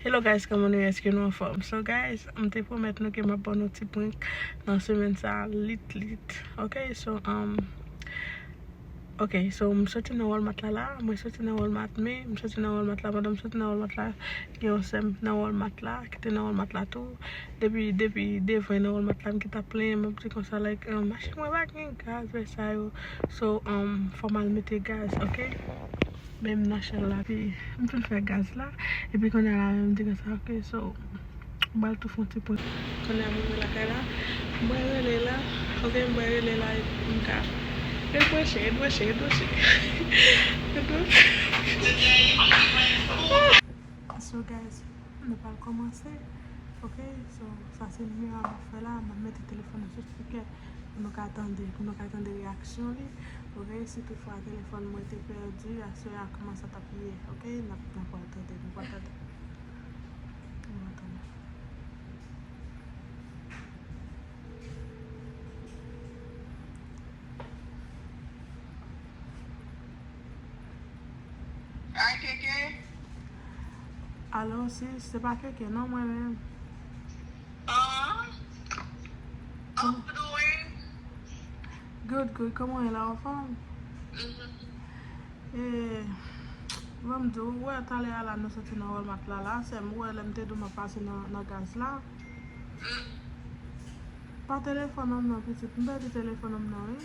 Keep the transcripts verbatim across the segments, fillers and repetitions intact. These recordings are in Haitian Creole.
Hello guys, kòman nou ye? Èske nou anfòm? So guys, m te pwomèt nou ke m ap ban nou ti prank nan semèn sa a, lit lit. Ok, so, um, ok, so m soti nan Walmart la la, mwen soti nan Walmart, men m soti nan Walmart la, pandan m soti nan Walmart la, gen yon sè m nan Walmart la, ki te nan Walmart la tou. Depi, depi devan nan Walmart la, m ki t ap plenyen, m ap di konsa, like, um, machin mwen pa gen gaz, bagay sa yo. So, um, fò m al mete gaz, ok? Men m nan chèl la, epi m fin fè gaz la, epi kounye a la, m di konsa, ok, so, m pral tou fè yon ti pwen. Kounye a, m rive lakay la, m pral rele la, ok, m pral rele la, epi m ka, ret branche, ret branche, ret branche. Ret branche. So, guys, nou pral kòmanse, ok, so, sa se nimewo a m ap fè la, m ap mete telefòn nan sou spikè. Pou nou ka tande, pou nou ka tande reyaksyon li. Ok, si toutfwa telefòn mwen te pèdi, aswè a kòman sa t ap ye? Ok, n ap, n ap pral tande, n ap pral tande. N ap tande. Ay, Keke. Alo, sis, se pa Keke, non, mwen menm. Ah. How you doing? Good, good. Kòman w ye la, anfòm? Mhm. Eh, ban m di w, ou wè talè a la, nou soti nan Walmart la, la, sè m, ou wè lè m te di w m ap pase nan, nan gaz la. Mm. Pa telefòn an m nan, pitit. M pèdi telefòn an m nan, wi.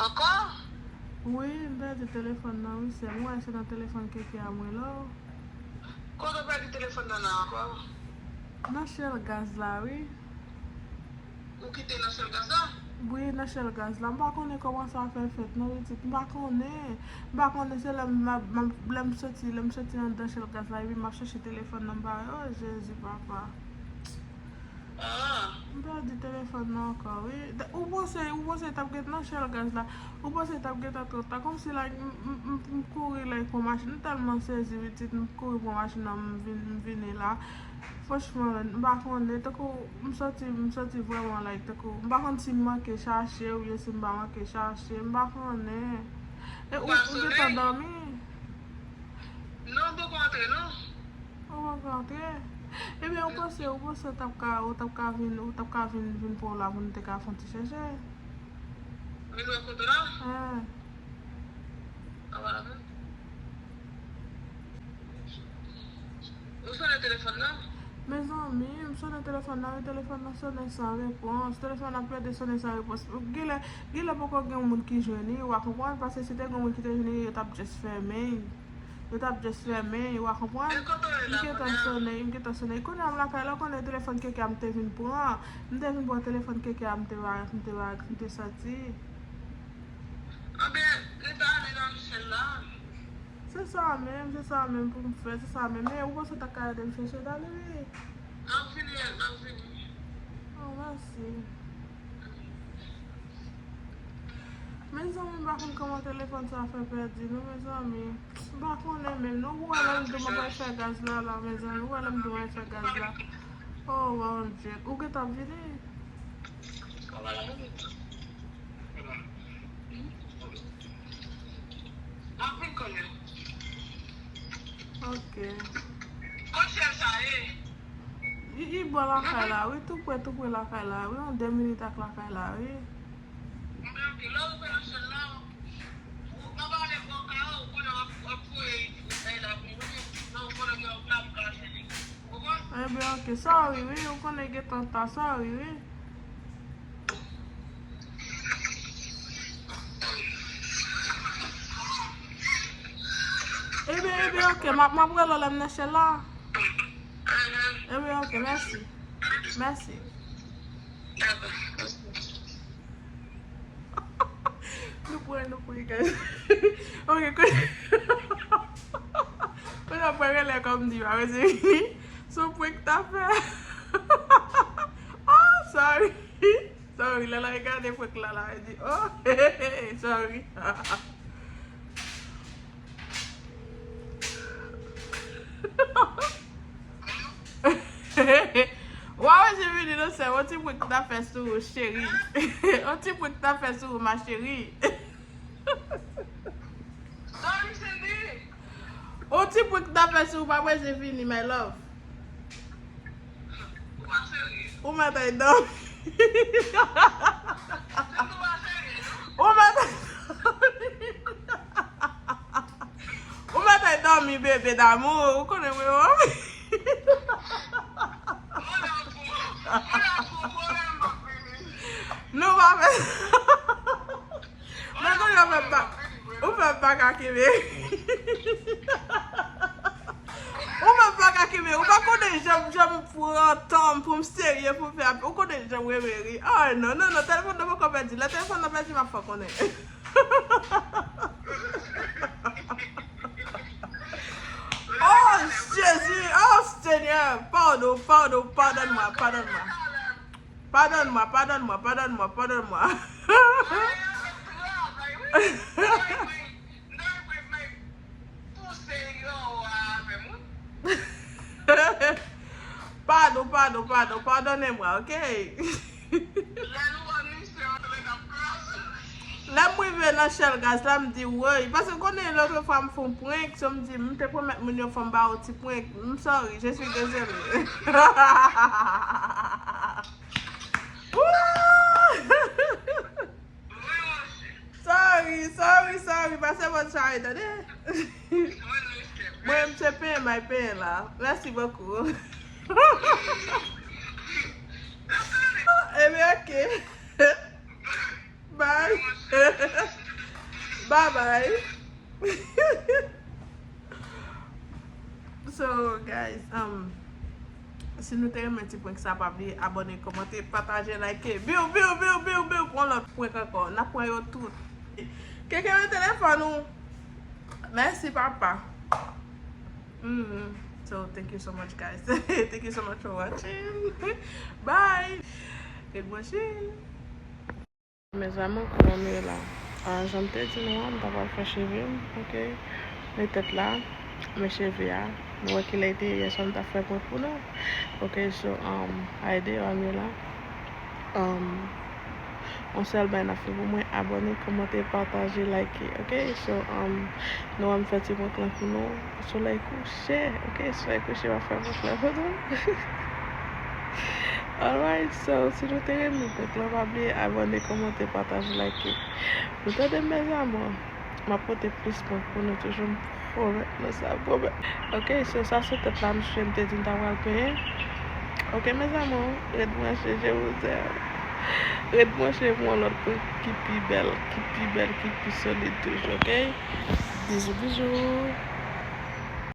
Ankò? Wi, m pèdi telefòn nan, wi, sè m. Ou wè se nan telefòn Keke a mwen la. Kote w pèdi telefòn nan nan ankò? Nan chèl gaz la, wi. Ou kite nan chèl gaz la? Wi, nan chèl gaz la. M pa konnen kòman sa fè fèt, non, pitit. M pa konnen. M pa konnen, se lè m, m, m, lè m soti, lè m soti anndan chèl gaz la, epi m ap chèche telefòn nan, m pa wè. Oh, Jezi, papa. Ah. M pèdi telefòn nan ankò, wi. Da-, ou panse, ou panse t ap gen nan chèl gaz la? Ou panse t ap gentan twò ta? Kòmsi, like, m, m, m, m kouri, like, pran machin. M tèlman sezi, pitit, m kouri pran machin nan, m vin, m vini la. Franchman, m pa konnen, tankou m santi, m santi vrèman, like, tankou, m pa konn si m manke chache oubyen si m pa manke chache, m pa konnen. E ou, ou gentan dòmi? Non, m poko antre, non. Ou poko antre? Ebyen, ou panse, ou panse w t ap ka, ou t ap ka vin, ou t ap ka vin, vin pran w la pou nou te ka fè yon ti chèche? Vin wè kote w la? Eh. Ou sonnen telefòn nan? Mezanmi, m sonnen telefòn nan, wi, telefòn nan sonnen san repons. Telefòn nan plede sonnen san repons. Genlè, genlè poko gen yon moun ki jwenn li, w a konprann, paske si te gen yon moun ki te jwenn li, yo t ap just fèmen. Yo t ap just fèmen, w a konprann? M gentan sonnen, m gentan sonnen. Kounye a m lakay la, w konnen telefòn Keke a m te vin pran. M te vin pran telefòn Keke a, m te, m te, m te soti. Anben, rete ale nan chèn la. Se sa menm, se sa menm pou m fè, se sa menm. Men ou panse w ta ka ede m chèche dale, wi. M ap vini, m ap vini. Oh, mèsi. Mezanmi, m pa konn kòman telefòn sa fè pèdi, non, mezanmi. M pa konnen menm, non, ou wè lè m di w m ap al fè gaz la, la, mezanmi, ou wè lè m di w m al fè gaz la. Oh, Bondye, ou gentan vini? Ok. Li, li bò lakay la, wi, tou pre, tou pre lakay la, wi, yon de minit ak lakay la, wi. Ebyen, ok, sorry, wi, ou konnen gentan ta, sorry, wi. Ebyen, ebyen, ok, m ap, m ap rele w lè m nan chèl la. Ebyen, ok, mèsi. Mèsi. Nou pran, nou pran, guys. Ok, kounye a pran rele kòm di, pa bezwen vini. Se yon prank ta fè. Oh, sorry. Sorry, lè l al gade prank la, la, li di, oh, sorry. Wa wè se vini nan sè, yon ti prank ta fè sou ou, cheri. Yon ti prank ta fè sou ou, ma chérie. Sorry, Cindy. Yon ti prank ta fè sou ou, pa prese vini, my love. Ou mèt ay dòmi. Ou mèt ay dòmi. Ou mèt ay dòmi, bebe damou. Ou konnen mwen anvi. Nou pa fè. Men kounye a ou fè m pa, ou fè m pa ka kenbe. Ou fè m pa ka kenbe. Ou pa konnen jan, jan m pran tan m pou m serye, pou m fè apèl. Ou konnen jan m renmen ri. Oh, non, non, non, telefòn nan poko pèdi. Lè telefòn nan pèdi, m ap fè w konnen. Oh, Jezi! Oh, Senyè! Padon, padon, padonn mwen, padonn mwen. Padonn mwen, padonn mwen, padonn mwen, padonn mwen. Padon, padon, padon, padonnen mwen, ok? Lè m rive nan Shell Gas la, m di, woy. Paske konnen lòt fwa m fè yon prank, so m di, m te pwomèt moun yo fò m ba yo ti prank. M sorry, je suis désolé. Woo! Sorry, sorry, sorry. Pase bòn chari, tande? Mwen, m se penyen, may penyen la. Merci beaucoup. Ebyen, ok. Bye. Bye bye. So, guys, um, si nou te renmen ti prank sa, pa bliye abòne, kòmante, pataje, like. Biw, biw, biw, biw, biw. Pran lòt prank ankò. N ap pran yo tout. Keke nan telefòn ou. Mèsi, papa. Mm-hmm. So, thank you so much, guys. Thank you so much for watching. Bye. Ret branche. Mes amours, kòman nou ye la? Ah, jan m te di nou an, m ta pral fè cheve m, ok? Men tèt la, men cheve a. Nou wè kilè te ye, yè swa m ta fè prank pou nou. Ok, so, um, Aide, ann ye la. Um, yon sèl bagay n ap fè pou mwen, abòne, kòmante, pataje, like, ok? So, um, nou wè m fè ti prank lan pou nou. Solèy kouche, ok? Solèy kouche, m ap fè prank lan pou nou. Alright, so, si nou te renmen prank lan, pa bliye abòne, kòmante, pataje, like. Nou tande, mes amours. M ap pote plis prank pou nou toujou, m pwomèt nou sa, m pwomèt. Ok, so sa se tèt la, mesye, m te di m ta pral penyen. Ok, mes amours, ret branche, je vous aime. Ret branche pou yon lòt prank ki pi bèl, ki pi bèl, ki pi solid toujou, ok? Bizou, bizou.